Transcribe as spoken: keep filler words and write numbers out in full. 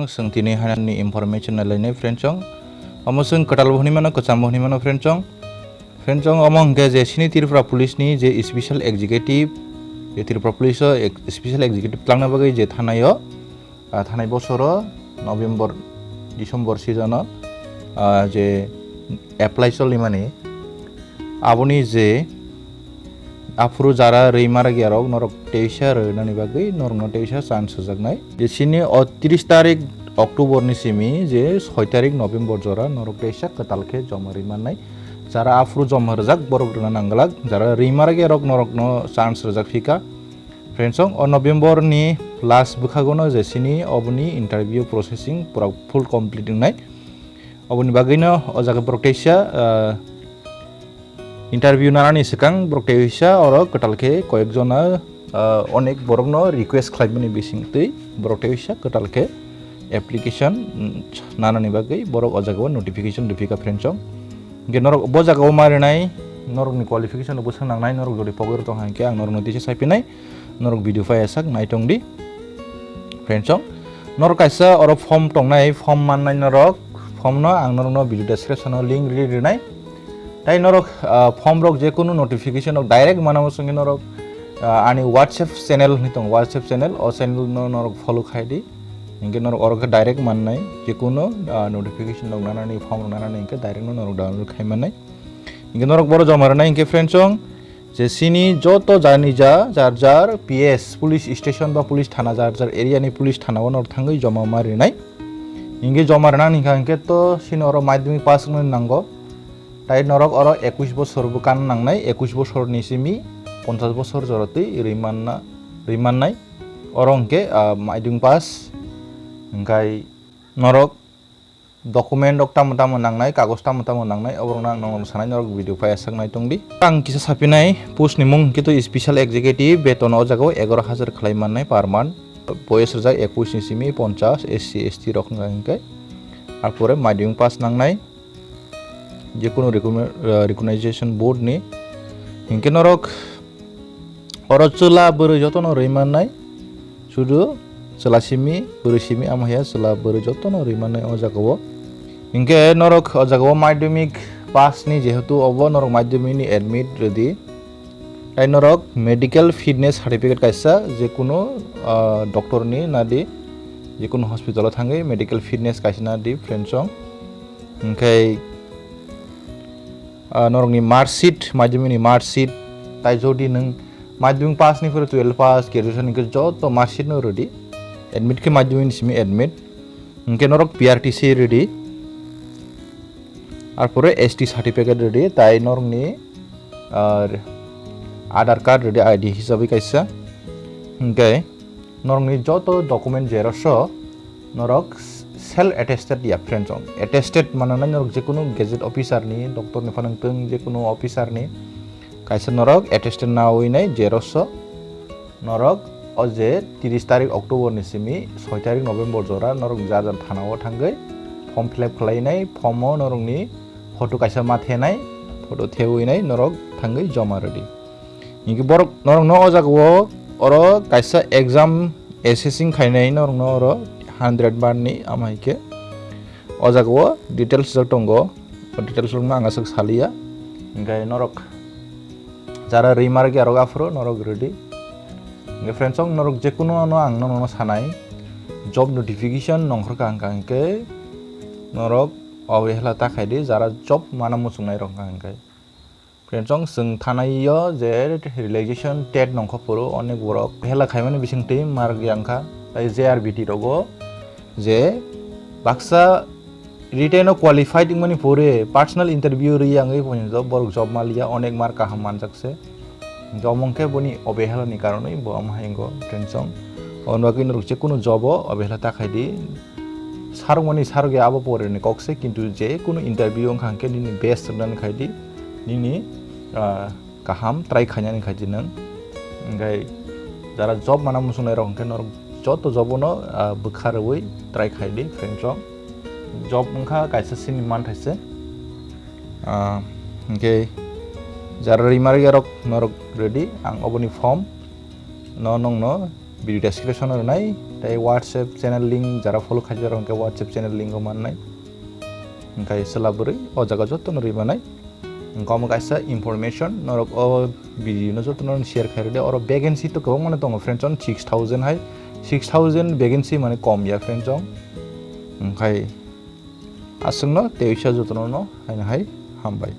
Chwng tini hani information nai lainai friend chong. Omo chwng kwtal bo hwnwi mano, kwcham bo hwnwi mano friend chong. Friend chong, omo hwnkhe je sini Tripura Police ni je special executive, je Tripura Police o ek-, special executive twlangna bagwi je thanai o, ah, thanai bosoro November, December season o, ah, je apply cholimani, aboni je aphuru jara rwi marakya rok norok teisa rwnani bagwi norokno teisa chance rwjaknai. Je sini o tris tarik October ni simi je soi tarik November jora norok teisa kwtal khe joma rwi mannai. Jara aphuru joma rwjak borok rwna nangglak, jara rwi marakya rok norokno chance rwjak phika. Friends, o November ni last bwkhagono je sini oboni interview processing pura full complete wngnai. Oboni bagwino o jaga borok teisa, ah, interview nanani swkang borok teisa oro kwtal khe koyek jona, ah, onek borokno request khlaimani bisingtwi borok teisa kwtal khe application, mm, nanani bagwi borok o jaga o notification rwphika friends chong. Hwnkhe norok bo jaga o ma rwnai, norokni qualification rok bwswk nangnai, norok jodi pogwi rw tong kha hwnkhe ang norokno teisa saiphinai. Norok video phai asak nai tong di. Friends chong, norok kaisa oro form tongnai, form mannai norok, form no ang norokno video description o link rwi rwnai. Tai norok, ah, form rok je kunu notification rok direct mana muchungwi norok, ah, ani WhatsApp channel hwnwi tongo, WhatsApp channel, o channel no norok follow khai di. Hwnkhe norok oro khe direct mannai, je kunu, ah, notification rok nanani, form rok nanani hwnkhe direct no norok download khai mannai. Hwnkhe norok boro joma rwnai hwnkhe friends chong, je sini joto jani ja jar jar P S police station ba police thana jar jar area ni police thana o norok thangwi joma ma rinai. Hingke joma rwna hingka hingke to sini oro madhyamik pass wngna nango. Tai norok oro ekush bosor bo kan nangnai, ekush bosor ni simi ponchash bosor jorotwi rwi manna, rwi mannai. Oro hingke, ah, madhyamik pass hingkai norok document rok tamo tamo nangnai, kagoj tamo tamo nangnai, oborokno ang norokno sanai, norok video phai aswk nai tongdi. Ang kisa sapinai post ni mung hwnkhe to special executive, beton o jaga o egaroh hajar khlai mannai per month, boyos rwjak ekush ni simi ponchash, S C, S T rok wngkha hwnkhe. Arpore madhyamik pass nangnai, jekunu recogni-, ah, recognition board ni. Hinkhe norok oro chwla bwrwi jotono rwi mannai, sudu chwla simi, bwrwi simi, amo haya chwla bwrwi jotono rwi mannai o jaga o. Hinkhe norok o jaga o madhyamik pass ni jehetu obo norok madhyamik ni admit rwdi. Tai norok medical fitness certificate kaisa jekunu, ah, doctor ni nadi, jekunu hospital o thangwi medical fitness kaisa nadi, friends song. Hinkhe, ah, norokni mark sheet, madhyamik ni mark sheet, tai jodi nwng madhyamik pass ni phuru twelve pass, graduation hinkhe joto mark sheet no rwdi. Admit khe madhyamik ni simi admit. Hinkhe norok P R T C rwdi. Arpore S T certificate rwdi, tai norokni, ah, Aadhaar card rwdi I D hisabwi kaisa. Hinkhe norokni joto document xerox o norok self attested ya, friends song. Attested mananai norok jekunu gazette officer ni, doctor ni phanang tong jekunu officer ni kaisa norok attested nawi nai xerox o. Norok o je tris tarik October ni simi soi tarik November jora norok jar jar thana o thangwi form fill up khlai nai, form o norokni photo kaisa ma thenai, photo thewi nai norok thangwi joma rwdi. Hinkhe borok norokno o jaga o oro kaisa exam assessing khainai norokno oro hundred bar ni, ama hinkhe o jaga o details rok tongo, o details rok no ang aswk saliya. Hinkhe norok jara rwi markya rok aphuru norok rwdi. Hinkhe friends song, norok jekunu ano ang nono sanai, job notification nongkhorkha hwnkha hinkhe norok obehela ta khaidi, jara job mana muchungnai rok hwnkha hinkhe. Friends song, chwng thanai o je realization tet nongkha phuru onek borok hela khaimani bisingtwi mark yang kha, tai J R B T rogo je baksa written o qualified wngmani phuru personal interview rwi yangwi bo borok job maliya, onek mark kaham manjak se. Hinkhe omo hinkhe boni obehela ni karonwi bo omo hai wngkha, friends song. Oboni bagwi norok jekunu job o obehela ta khaidi. Sarwkmani sarwk ya abo pore ni kok se, kintu je kunu interview wngkha hwnkhe nini best rwnani khaidi, nini, ah, kaham try khainani khaidi nwng. Hinkhe jara job mana muchungnai rok hwnkhe norok joto job no, ah, bwkha rwui try khaidi, friends rok. Job wngkha kaisa sini manthai se. Ah, hinkhe jara rwi markya rok norok rwdi, ang oboni form no nongno video description o rwnai, Tei WhatsApp channel link jara follow khaijak rok hwnkhe WhatsApp channel link o mannai. Hwnkhe chwla bwrwi o jaga jotono rwi manai. Hwnkhe omo kaisa information norok o video no jotono share khai rwdi. Oro vacancy to kwbangmano tongo friends, on six thousand hai, six thousand vacancy mane kom ya friends, on hwnkhe aswkno teisa jotono no haino hai hambai.